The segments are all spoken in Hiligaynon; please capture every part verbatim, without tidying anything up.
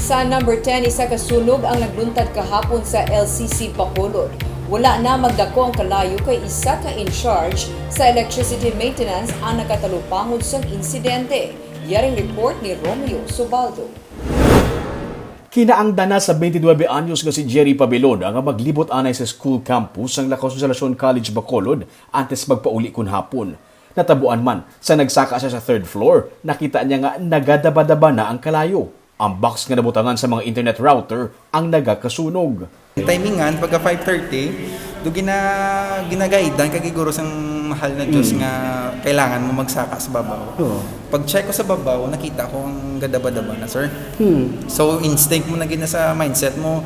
Sa number ten, isa ka sunog ang nagluntad kahapon sa L C C Bacolod. Wala na magdako ang kalayo kay isa ka in charge sa electricity maintenance ang nagkatalupangon sang insidente. Yaring report ni Romeo Subaldo. Kinaangdan na sa twenty-nine anyos nga si Jerry Pabilon nga maglibot anay sa school campus sang La Consolacion College, Bacolod, antes magpauli kun hapon. Natabuan man, sa nagsaka siya sa third floor, nakita niya nga nagadabadaba na ang kalayo. Ang box nga nabutangan sa mga internet router ang nagakasunog. Timingan, pagka five thirty, do gina, ginagaidan ka giguro sang mahal na Diyos nga kailangan mo magsaka sa babaw. Oo. Pag check ko sa babaw, nakita ko ang gadaba-daba na, sir. Hmm. So, instinct mo na gina sa mindset mo,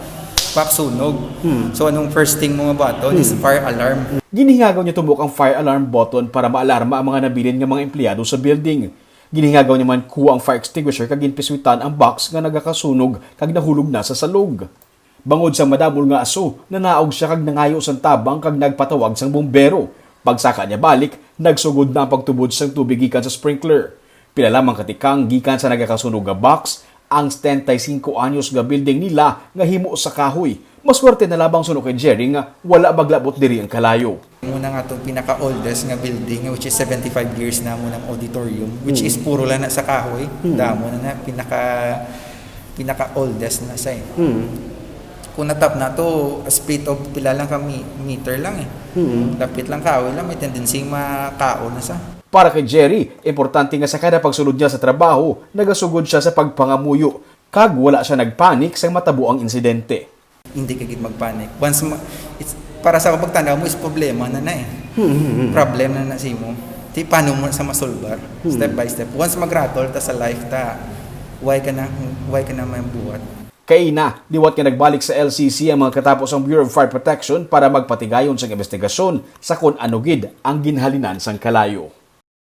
pak sunog. Hmm. So, anong first thing mo mabaton is fire alarm. Ginhingagaw niya tubok ang fire alarm button para maalarma ang mga nabilin nga mga empleyado sa building. Ginhingagaw niya man kuha ang fire extinguisher kag ginpiswitan ang box nga nagakasunog kag nahulog na sa salog. Bangod sa madamol nga aso, nanaog siya kag nangayo sang tabang kag nagpatawag sang bumbero. Pagsaka niya balik, nagsugod na ang pagtubod sang tubig gikan sa sprinkler. Pila lamang ka tikang gikan sa nagakasunog nga box, ang setenta y cinco anyos nga building nila nga himo sa kahoy. Maswerte na lamang suno kay Jerry nga wala maglabot diri ang kalayo. Muna nga itong pinaka-oldest nga building, which is seventy-five years na muna ang auditorium, which is puro lang na sa kahoy. Damo na na, pinaka, pinaka-oldest na siya eh. Hmm. Kung natap na to, a split of pila lang ka mi- meter lang eh. Hmm. Lapit lang kahoy lang, may tendency makaon na sa. Para kay Jerry, importante nga sa kada pagsulod niya sa trabaho, nagasugod siya sa pagpangamuyo, kag wala siya nagpanik sang matabo ang insidente. Hindi ka gid magpanic. Once ma- it's, para sa pagtanaw mo is problema na na eh. Hmm, hmm, hmm. Problem na na sa imo. Di paano mo sa masolbar? Hmm. Step by step. Once mag-rattle ta sa life ta, why ka na why ka na may buhat? Kaina, liwat nga nagbalik sa L C C ang mga katapo sang Bureau of Fire Protection para magpatigayon sang investigasyon sa kon ano gid ang ginhalinan sang kalayo.